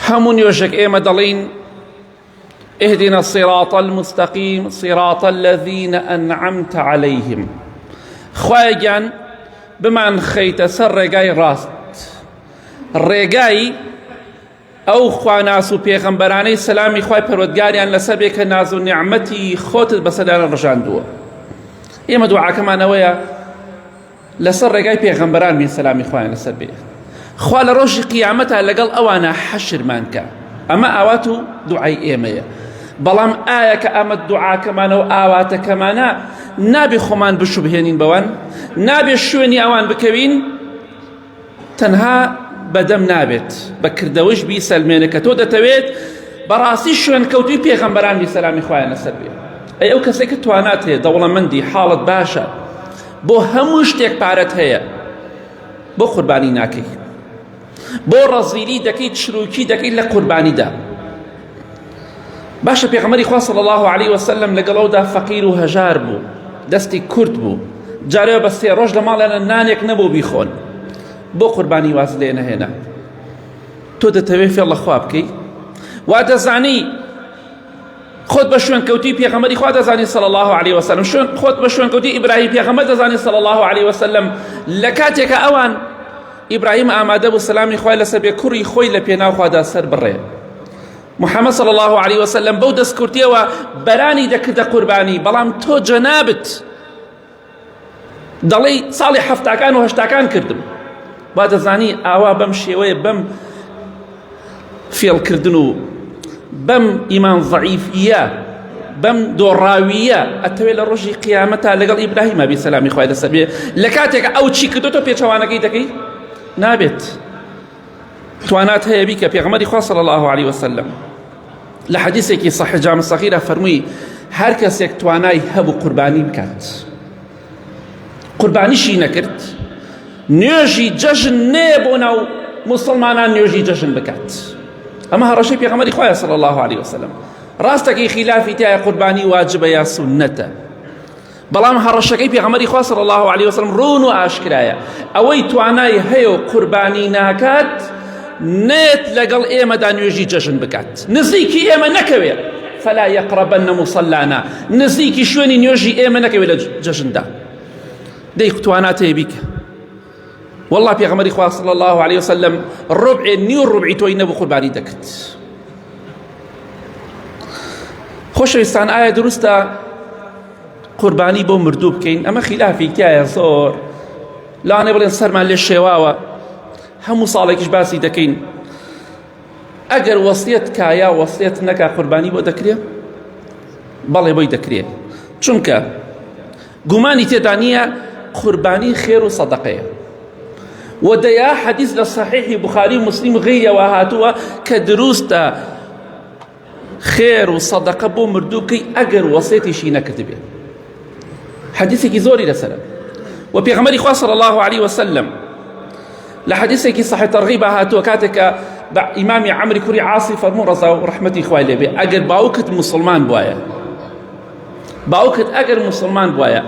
هەموو نوێژێک ئێمە دەڵێین اهدنا الصراط المستقيم صراط الذين أنعمت عليهم خوایە گیان بمان خەیتە سەر ڕێگای ڕاست ڕێگای ئەو خواناس و پێغەمبەرانەی سەلامی خوای پەروەردگاریان لەسەر بێ کە ناز و نیعمەتی خۆتت بەسەریان ڕژاندووە ئێمە دوعاکەمان ئەوەیە لەسەر ڕێگای پێغەمبەران بین سەلامی خوایان لەسەر بێ خوا لە ڕۆژی قیامەتا لەگەڵ ئەوانە حەشرمان کە ئەمە ئاوات و دوعای ئێمەیە بەڵام ئایا کە ئەمە دوعاکەمانە و ئاواتەکەمانە نابێ خۆمان بشوبهێنین بەوان نابێ شوێنی ئەوان بکەوین تەنها بەدەم نابێت بە کردەوەش بیسەلمێنە کە تۆ دەتەوێت بەڕاستی شوێنکەوتوی پێغەمبەران بی سەلامی خوایان لەسەر بێ ئەی ئەو کەسێک کە توانات هەیە دەوڵەمەندی حاڵت باشە بۆ هەموو شتێک پارەت هەیە بۆ قوربانی ناکەی بۆ ڕەزیلی دەکەی چروکی دەکەی لە قوربانیدا باشە پێغەمبەری خوا صلی الله علیه وسلم لەگەڵ ئەودا فەقیر و هەژار بوو دەستی کورت بوو جارێ بە سێ ڕۆژ لە ماڵیانە نانێک نەبوو بیخۆن بۆ قوربانی واز لێ نەهێنا تۆ دەتەوێت فێڵ لە خوا بکەی وا دەزانی خۆت بە شوێن کەوتی پێغەمبەری خوا دەزانی صلی الله علیه وسلم شوێن خۆت بە شوێن کەوتی ئیبراهیم پێغەمبەر دەزانی صلی الله علیه وسلم لە کاتێکە ئەوان ئیبراهیم ئامادە بوو سەلامی خوای لەسەر بێ کوڕی خۆی لە پێناو خوادا سەر بڕێ محەممەد صلی الله علیه وسلم بەو دەستکورتیەوە بەرانی دەکردە قوربانی بەڵام تۆ جەنابت دەڵێی ساڵی حەفتاکان و هەشتاکان کردم با دەزانی ئاوا بەم شێوەیە بەم فێڵکردن و بەم ئیمان زەعیفیە بەم دۆڕاویە ئەتەوێت لە ڕۆژی قیامەتا لەگەڵ ئیبراهیمە بی سەلامی خوای لەسەر بێ لە کاتێک ئەو چی کردو تۆ پێچەوانەکەی دەکەی نابێت توانات هەیە بیکە پێغەمبەری خوا صلی الله علیه وسلم لە حەدیثێکی صحیح جامع صغیرە فەرمووی هەر کەسێک توانای هەبوو قوربانی بکات قوربانیشی نەکرد نوێژی جەژن نێ بۆ ناو مسلمانان نوێژی جەژن بکات ئەمە هەڕەشەی پێغەمبەری خوایە صلی الله علیه وسلم ڕاستەکەی خلافی تایە قوربانی واجبە یا سوننەتە بەڵام هەڕەشەکەی پێغەمبەری خوا صلی الله علیه وسلم ڕوون و ئاشکرایە ئەوەی توانای هەیە و قوربانی ناکات نێت لەگەڵ ئێمەدا نوێژی جەژن بکات نزیکی ئێمە نەکەوێ فلا يقربن مصلانا نزیکی شوێنی نوێژی ئێمە نەکەوێ لە جەژندا دەی توانات هەیە بیکە والله پێغەمبەری خوا صلی الله علیه وسلم ربع نیو ربعی تۆی نەبوو قوربانی دەکرد خۆشەویستان ئایا دروستە قوربانی بۆ مردوو بکەین ئەمە خلافی تایە زۆر لەوانەیە بڵێن سەرمان لێ شێواوە هەموو ساڵێکیش باسی دەکەین ئەگەر وەسیەت کایا وەسیەت نەکا قوربانی بۆ دەکرێ بەڵێ بۆی دەکرێت چونکە گومانی تێدا نییە قوربانی خێر و سەدەقەیە و دەیا حەدیث لە صحیحی بخاری و مسلم غیرەوە هاتووە کە دروستە خێر و سەدەقە بۆ مردوو بکەی ئەگەر وەسێتیشی نەکردبێ حەدیثێکی زۆری لەسەرە و پێغەمبەری خوا صلی الله علیه وسلم لە حەدیثێکی صحیح ترغیب هاتووە کاتێک کە بە ئیمامی عەمری کوڕی عاصی فەرموو ڕەزا و ڕەحمەتی خوای لێ بێ ئەگەر باوکت موسڵمان بوایە باوکت ئەگەر موسڵمان بوایە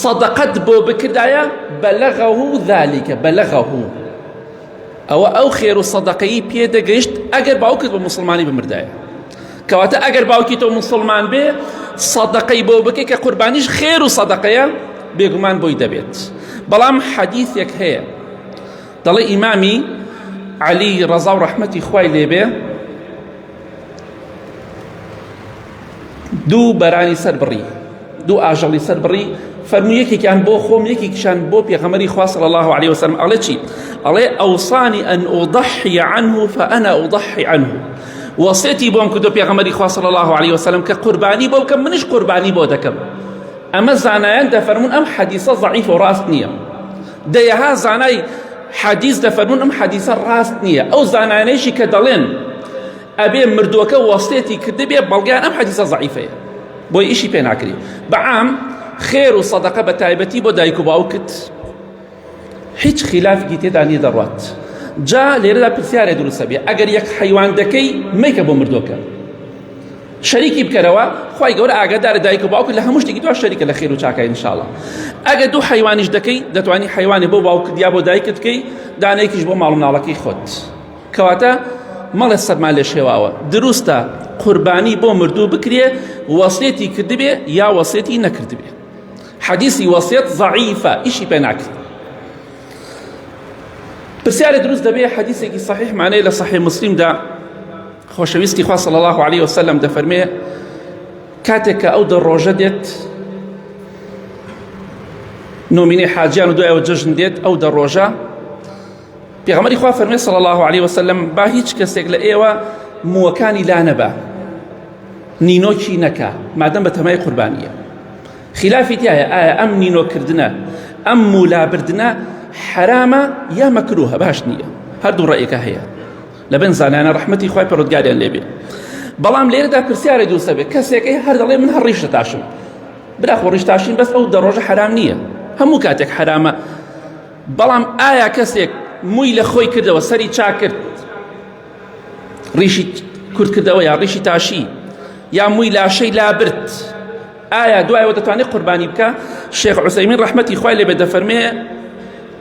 سەدەقەت بۆ بکردایە بەلەغەه ذلك بەلەغەه ئەوە ئەو خێر و سەدەقەی پێ دەگەیشت ئەگەر باوکت بە موسڵمانی بمردایە کەواتە ئەگەر باوکی تۆ موسڵمان بێ سەدەقەی بۆ بکەی کە قوربانیش خێر و سەدەقەیە بێگومان بۆی دەبێت بەڵام حەدیثێک هەیە دەڵێ ئیمامی عەلی ڕەزا و ڕەحمەتی خوای لێبێ دوو بەرانی سەر بڕی دوو ئاژەڵی سەر بڕی فەرموو یەکێکیان بۆ خۆم یەکێکیشان بۆ پێغەمبەری خوا صلی الله علیه وسلم ئەڵێ چی ئەڵێ ئەوصانی ئەن ئوضحی عنه فأنا أضحي عنه وەسێتی بۆم کردو پێغەمبەری خوا صلی الله علیه وسلم کە قوربانی بۆ بکەم منیش قوربانی بۆ دەکەم ئەمە زانایان دەفەرمون ئەم حەدیسە ضعیف و ڕاست نییە دەیەها زانای حەدیث دەفەرمون ئەم حەدیسە ڕاست نییە ئەو زانایانەیشی کە دەڵێن ئەبێ مردووەکە وەسێتی کردبێ بەڵگەیان ئەم حەدیسە زەعیفەیە بۆی ئیشی پێ ناکری بەعام خێر و سەدەقە بە تایبەتی بۆ دایک و باوکت هیچ خلافێکی تێدا نییە دەڕات جا لێرەدا پرسیارێ دروستە بێ ئەگەر یەک حەیوان دەکەی مەیکە بۆ مردووەکە شەریکی بکەرەوە خی گەورە ئاگادارە دایک و باوکت لە هەموو شتێکی دوا شەریکە لە خێر و چاکە ئینشاءاللە ئەگەر دوو حەیوانیش دەکەی دەتوانی حەیوانی بۆ باوکت یا بۆ دایکت بکەی دانەیەکیش بۆ ماڵ و مناڵەکەی خۆت کەواتە. مەڵێ سەرمان لێ شێواوە دروستە قوربانی بۆ مردوو بکرێ وەسێتی کردبێ یا وەسێتی نەکردبێ حەدیسی وەسێت زەعیفە ئیشی پێ ناکرێت پرسیارێ دروست دەبێ حەدیسێکی صحیح مانەیە لە صحیح مسلمدا خۆشەویستی خوا صلی الله علیه وسلم دەفەرمێ کاتێک کە ئەو دە ڕۆژە دێت نۆمینەی حاجیان و دوایەوە جەژن دێت ئەو دە ڕۆژە پێغەمبەری خوا فەرمێ صلی الله علیه وسلم با هیچ کەسێک لە ئێوە مووەکانی لا نەبا نینۆکی نەکا مادەم بە تەمای قوربانیە خلافی تایە ئایا ئەم نینۆکردنە ئەم مولابردنە حرامە یا مەکروهە باش نییە هەردوو ڕێیەکە هەیە لەبن زانایانە ڕەحمەتی خوای پەروەردگاریان لێبێ بەڵام لێرەدا پرسیارێک دروست دەبێت کەسێک هەر دەڵێ من هەر ڕیش دەتاشم برا خۆ ڕیش تاشین بەس ئەو دە ڕۆژە حرام نییە هەموو کاتێک حرامە بەڵام ئایا کەسێک مووی لە خۆی کردەوە سەری چاک کرد ڕیشی کورت کردەوە یا ڕیشی تاشی یا مووی لاشەی لابرد ئایا دوایەوە دەتوانێت قوربانی بکە شێخ عوسەیمین ڕەحمەتی خوای لێبێ دەفەرمێ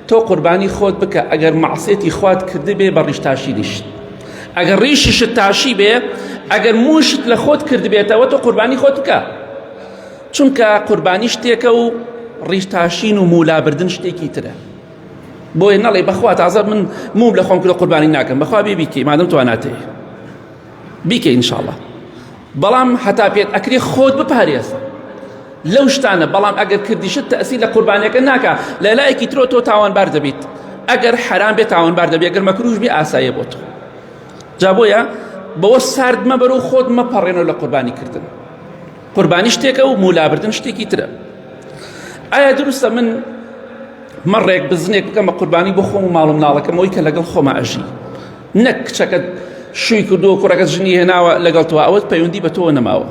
تۆ قوربانی خۆت بکە ئەگەر مەعسیەتی خوات کردبێ بە ڕیشتاشینیشت ئەگەر ڕیشیشت تاشی بێ ئەگەر موشت لە خۆت کردبێتەوە تۆ قوربانی خۆت بکە چونکە قوربانی شتێکە و ڕیشتاشین و مولابردن شتێکی ترە بۆیە نەڵێ بەخوا تازە من موم لە خۆم کردە قوربانی ناکەم بەخوا بێ بیکەی مادەم تواناتێ بیکە ئینشاءاللە بەڵام هەتا پێت ئەکرێ خۆت بپارێزە لەو شتانە بەڵام ئەگەر کردیشت تەئسیر لە قوربانیەکە ناکا لە لایەکی ترۆ تۆ تاوانبار دەبیت ئەگەر حەرام بێ تاوانبار دەبی ئەگەر مەکروش بێ ئاساییە بۆ تۆ جا بۆیە بەوە سارد مەبەر و خۆت مەپەڕێنەوە لە قوربانی کردن قوربانی شتێکە و مولابردن شتێکی ترە ئایا دروستە من مەڕێک بزنێک بکەمە قوربانی بۆ خۆم و ماڵ و مناڵەکەم ئەوی کە لەگەڵ خۆمە ئەژی نەک کچەکەت شووی کردووە کوڕەکەت ژنی هێناوە لەگەڵ تۆ ئەوەت پەیوەندی بە تۆوە نەماوە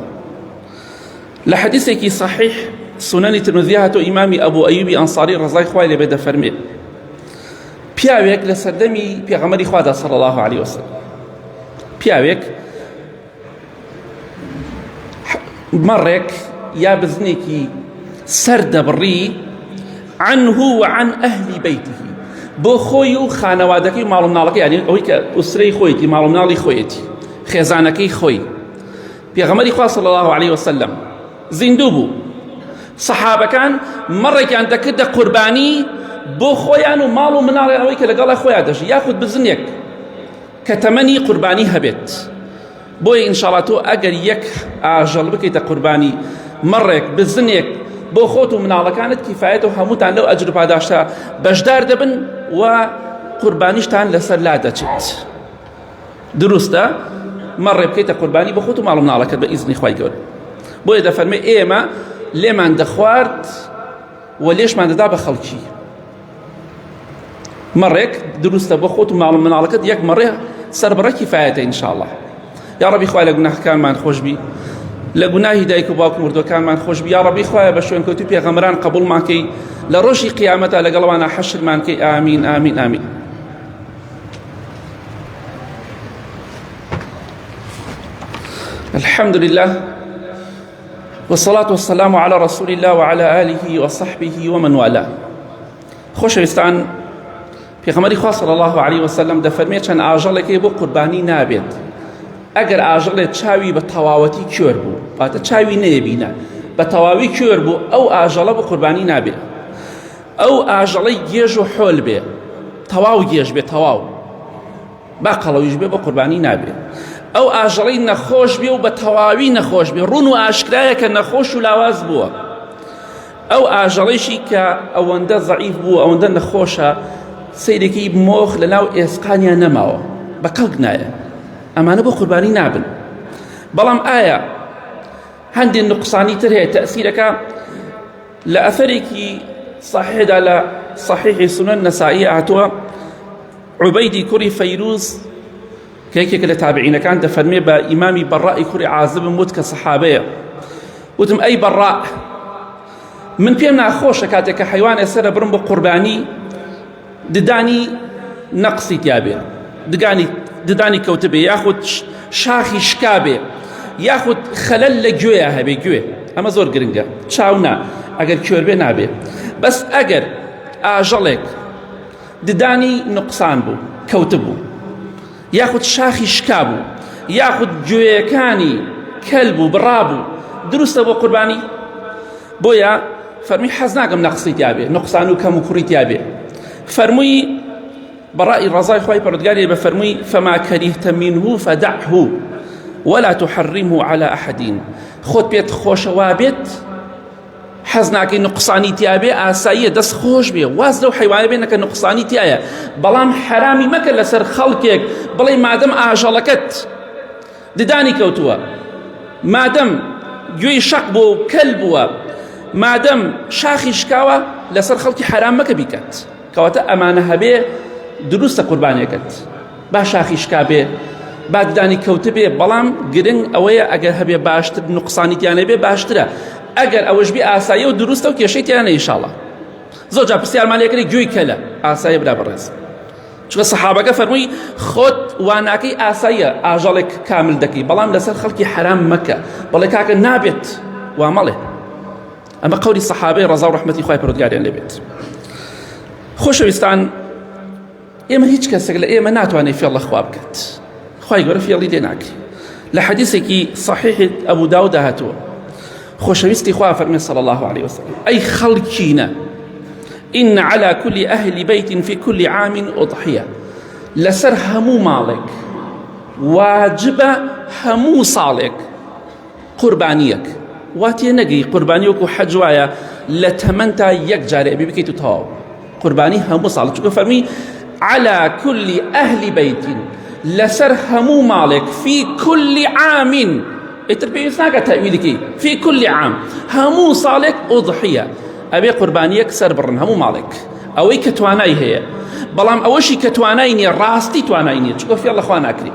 لە حەدیثێکی صحیح سنەنی ترمذی هاتۆ ئیمامی ئەبو ئەیوبی ئەنصاری ڕەزای خوای لێبێ دەفەرمێ پیاوێک لە سەردەمی پێغەمبەری خوادا صلی الله علیه وسلم پیاوێک مەڕێک یا بزنێکی سەر دەبڕی عنه وعن ئەهلی بەیته بۆ خۆی و خانەوادەکەی ماڵ و مناڵەکەی یعنی ئەوەی کە ئوسرەی خۆیەتی ماڵ و مناڵی خۆیەتی خێزانەکەی خۆی پێغەمبەری خوا صلی الله علیه وسلم زیندوو بوو سەحابەکان مەڕێکیان دەکردە قوربانی بۆ خۆیان و ماڵ و مناڵیان ئەوەی کە لەگەڵ خۆیان دەژی یاخود بزنێک کە تەمەنی قوربانی هەبێت بۆیە ئینشاڵا تۆ ئەگەر یەک ئاژەڵ بکەیتە قوربانی مەڕێک بزنێک بۆ خۆت و مناڵەکانت کیفایەت و هەمووتان لەو ئەجر و پاداشتە بەشدار دەبن و قوربانیشتان لەسەر لا دەچێت دروستە مەڕێ بکەیتە قوربانی بۆ خۆت و ماڵ و مناڵەکەت بە ئیزنی خوای گەورە بۆیە دەفەرمێ ئێمە لێمان دەخوارد و لێشمان دەدا بە خەڵکی مەڕێک دروستە بۆ خۆت و ماڵ و مناڵەکەت یەک مەڕێ سەربڕە کیفایەتە ئینشاءاللە یا ڕەبی خوای لە گوناهەکانمان خۆشبی لە گوناهی دایک و باوک مردوەکانمان خۆشبی یا ڕەبی خوایە بە شوێنکەوتوی پێغەمبەران قبوڵمان کەی لە ڕۆژی قیامەتا لەگەڵوانا حەشرمان کەی ئامین ئامین ئامین الحمد لله والصلاة والسلام على رسول الله وعلى آله وصحبه ومن والاه خۆشەویستان پێغەمبەری خوا صلی الله علیه وسلم دەفەرمێ چەند ئاژەڵێکی بۆ قوربانی نابێت ئەگەر ئاژەڵێک چاوی بە تەواوەتی کوێر بوو واتە چاوی نەیبینە بە تەواوی کوێر بوو ئەو ئاژەڵە بۆ قوربانی نابێت ئەو ئاژەڵەی گێژ و حۆل بێ تەواو گێژ بێ تەواو با قەڵەویش بێ بۆ قوربانی نابێ ئەو ئاژەڵەی نەخۆش بێ و بە تەواوی نەخۆش بێ ڕوون و ئاشکرایە کە نەخۆش و لاواز بووە ئەو ئاژەڵیشی کە ئەوەندە زەعیف بوو ئەوەندە نەخۆشە سەیرێکی مۆخ لە ناو ئێسقانیان نەماوە بە کەڵک نایە ئەمانە بۆ قوربانی نابن بەڵام ئایا هەندێک نقصانی تر هەیە تەسیرەکە لە ئەثەرێکی صحیحدا لە صحیحی سنن نەسائی هاتووە عوبەیدی کوڕی فەیروز کە یەکێکە لە تابعینەکان دەفەرمێ بە ئیمامی بەڕائی کوڕی عازبم وت کە سەحابەیە وتم ئەی بەڕا من پێم ناخۆشە کاتێک کە حیوانێ سەرە بڕم بۆ قوربانی ددانی نەقسی تیابێ دگانی ددانی کەوتبێ یاخود شاخی شکابێ یاخود خەلەل لە گوێیا هەبێ گوێ ئەمە زۆر گرنگە چاو نا ئەگەر کوێر بێ نابێ بەس ئەگەر ئاژەڵێک ددانی نوقسان بوو کەوتبوو. یاخود شاخی شکا بوو یاخود گوێیەکانی کەل بوو بڕا بوو دروستە بۆ قوربانی بۆیە فەرمی حەز ناکەم نەقسی تیابێ نقصان و کەم و کوڕی تیابێ فەرمووی بەڕای ڕەزای خوای پەروەردگاری بە فەرمووی فما كرهت منه فدعه ولا تحرمه على أحد خۆت پێت خۆشە وابێت حەز ناکەی نقصانی تیابێ ئاساییە دەست خۆش بێ واز لەو حیوانە بێنە کە نقصانی تایە بەڵام حرامی مەکە لەسەر خەڵکێک بڵێ مادەم ئاژەڵەکەت ددانی کەوتووە مادەم گوێی شەق بووە و کەل بووە مادەم شاخی شکاوە لەسەر خەڵکی حرام مەکە بیکات کەواتە ئەمانە هەبێ دروستە قوربانێکت با شاخی شکابێ با ددانی کەوتبێ بەڵام گرنگ ئەوەیە ئەگەر هەبێ باشتر نقصانی تیانە بێ باشترە ئەگەر ئەوەش بێ ئاسایی و دروستە و کێشەی تیانە ئینشاڵڵا زۆر جا پرسیارمان لێکرێ گوێی کەلە ئاسایە برا بەڕێز چونکە سەحابەکە فەرمووی خۆت واناکەی ئاساییە ئاژەڵێک کامل دەکەی بەڵام لەسەر خەڵکی حرام مەکە بەڵێ کاکە نابێت وا مەڵێ ئەمە قەولی سەحابەی ڕەزا و ڕەحمەتی خوای پەروەردگاریان لێبێت خۆشەویستان ئێمە هیچ کەسێک لە ئێمە ناتوانێت فێڵ لە خوا بکات خوای گەورە فێڵی لێ ناکرێ لە حەدیثێکی صحیح ئەبو داودا هاتووە خۆشەویستی خوا فەرمی صلی الله عليه وسلم ئەی خەڵکینە إن على كل أهل بيت في كل عام أضحية لەسەر هەموو ماڵێک واجبە هەموو ساڵێک قوربانیەک وا تێ نەگەی قوربانی وەکو حەج وایە لە تەمەنتا یەک جارێ ئەبی بکەیت و تەواو قوربانی هەموو ساڵ چونکە فەرمی على كل أهل بيت لەسەر هەموو ماڵێک في كل عام ئیتر پێویست ناکە تەویلکی في كل عام هەموو ساڵێک ئوضحیە ئەبێ قوربانیەک سەر بڕن هەموو ماڵێک ئەوەی کە توانای هەیە بەڵام ئەوەشی کە توانای نییە ڕاستی توانای نییە چونکە فێڵ لەخوا ناکرێ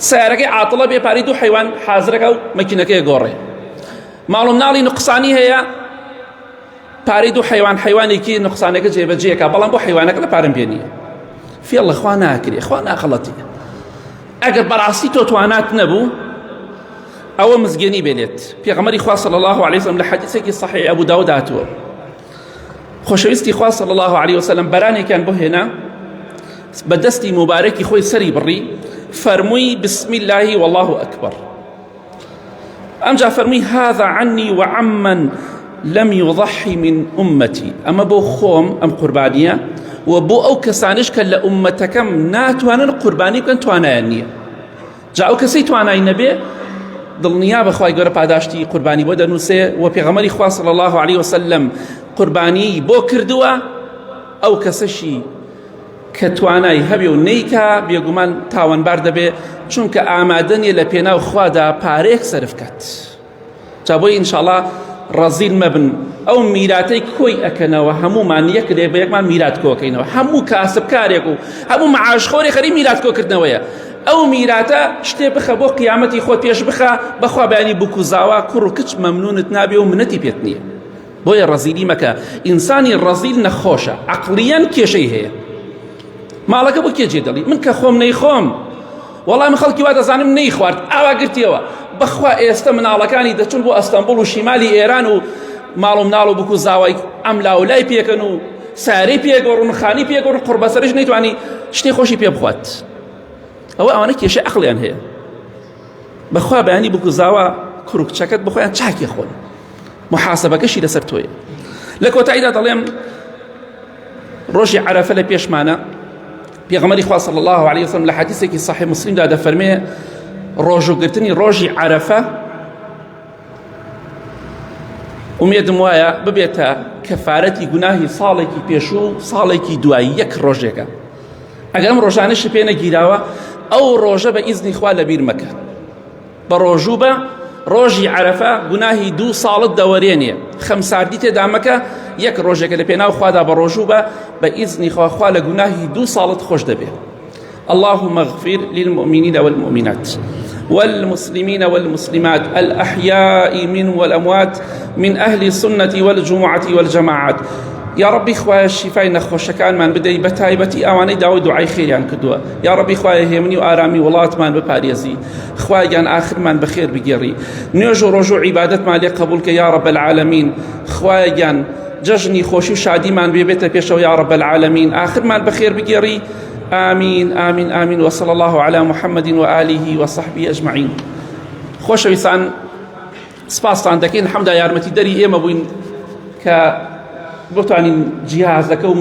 سیارەکەی عاتڵە بێ پارەی دوو حەیوان حازرەکە و مەکینەکەی گۆڕێ ماڵ و مناڵی نقصانی هەیە پارەی دوو حەیوان حەیوانێکی نقصانەکە جێبەجێکە بەڵام بۆ حەیوانەکە لە پارەم پێ نییە فێڵ لە خوا ناکرێ خوا ناخەڵەتی ئەگەر بەڕاستی تۆ توانات نەبوو ئەوە مزگێنی بێنێت پێغەمبەری خوا صلی الله علیه وسلم لە حەدیثێکی صحیح ئەبو داود هاتووە خۆشەویستی خوا صلی الله علیه وسلم بەرانێکیان بۆ هێنا بە دەستی موبارەکی خۆی سەری بڕی فەرمووی بسم الله والله أكبر ئەمجا فەرمووی هذا عني وعمن لم يضحي من أمتي ئەمە بۆ خۆم ئەم قوربانیە و بۆ ئەو کەسانش کە لە ئومەتەکەم ناتوانن قوربانی بکەن توانایان نییە جا ئەو کەسەی توانای نەبێ دڵنیا بە خوای گەورە پاداشتی قوربانی بۆ دەنووسێ و پێغەمبەری خوا صلی الله علیه وسلم قوربانی بۆ کردووە ئەو کەسەشی کە توانای هەبێ و نیکا بێگومان تاوانبار دەبێ چونکە ئامادە نیە لە پێناو خوادا پارەیەک سەرف کات جا بۆی ئینشاڵا ڕەزیل مەبن ئەو میراتەی کۆی ئەکەنەوە هەمومان یەک لێ بە یەکمان میرات کۆکەینەوە هەموو کاسبکارێک و هەموو معاشخۆری خەری میرات کۆکردنەوەیە ئەو میراتە شتێ بخە بۆ قیامەتی خۆت پێش بخە بەخوا بەیانی بوک و زاوا کوڕ و کچ مەمنونت نابێ و منەتی پێت نییە بۆیە ڕەزیلی مەکە ئینسانی ڕەزیل نەخۆشە عەقڵیەن کێشەی هەیە ماڵەکە بۆ کێ جێ دەڵی من کە خۆم نەیخۆم وەڵام من خەڵکی وا دەزانم نەیخوارد ئاوا گرتیەوە بەخوا ئێستا مناڵەکانی دەچون بۆ ئەستەنبوڵ و شیمالی ئێران و ماڵ و مناڵ و بکو زاوای ئەم لاو لای پێکەن و سارەی پێگۆڕن و خانی پێگۆڕن قڕبەسەرش نەیتوانی شتێ خۆشی پێ بخوات ئەوە ئەوانە کێشەی عەقڵیان هەیە بەخوا بەیانی بکو زاوا کوڕ و کچەکەت بخۆیان چاکی خۆن محاسبەکەشی لەسەر تۆیە لە کۆتاییدا دەڵێم ڕۆژی عەرەفە لە پێشمانە پێغەمبەری خوا صلی الله علیه وسلم لە حەدیثێکی صحیح مسلمدا دەفەرمێ ڕۆژوگرتنی ڕۆژی عەرەفە ئومێدم وایە ببێتە کەفارەتی گوناهی ساڵێکی پێشوو ساڵێکی دوایی یەک ڕۆژێکە ئەگەر ئەم ڕۆژانەشی پێ نەگیراوە ئەو ڕۆژە بە ئیزنی خوا لەبیر مەکە بە ڕۆژوو بە ڕۆژی عەرەفە گوناهی دوو ساڵت دەوەرێنێ خەمساردی تێدا مەکە یەک ڕۆژێکە لە پێناو خوادا بە ڕۆژوو بە بە ئیزنی خوا خوا لە گوناهی دوو ساڵت خۆش دەبێ اللهم اغفر للمؤمنين والمؤمنات والمسلمين والمسلمات الأحياء من والأموات من أهل السنة والجمعة والجماعات یا ڕەبی خوایە شیفای نەخۆشەکانمان بدەی بە تایبەتی ئەوانەی داوای دوعای خێریان کردووە یا ڕەبی خوایە هێمنی و ئارامی وڵاتمان بپارێزی خوایە گیان ئاخرمان بەخێر بگێڕی نوێژ و ڕۆژ و عیبادەتمان لێ قبول کە یا رب العالمین خوایە گیان جەژنی خۆشی و شادیمان بێ بێتە پێشەوە یا رب العالمین ئاخرمان بەخێر بگێڕی. آمین آمین آمین وصلى الله على محمد وآله وصحبه أجمعين خۆشەویستان سپاستان دەکەین حەمدا یارمەتی دەری ئێمە بووین کە بتوانین جیهازەکە و.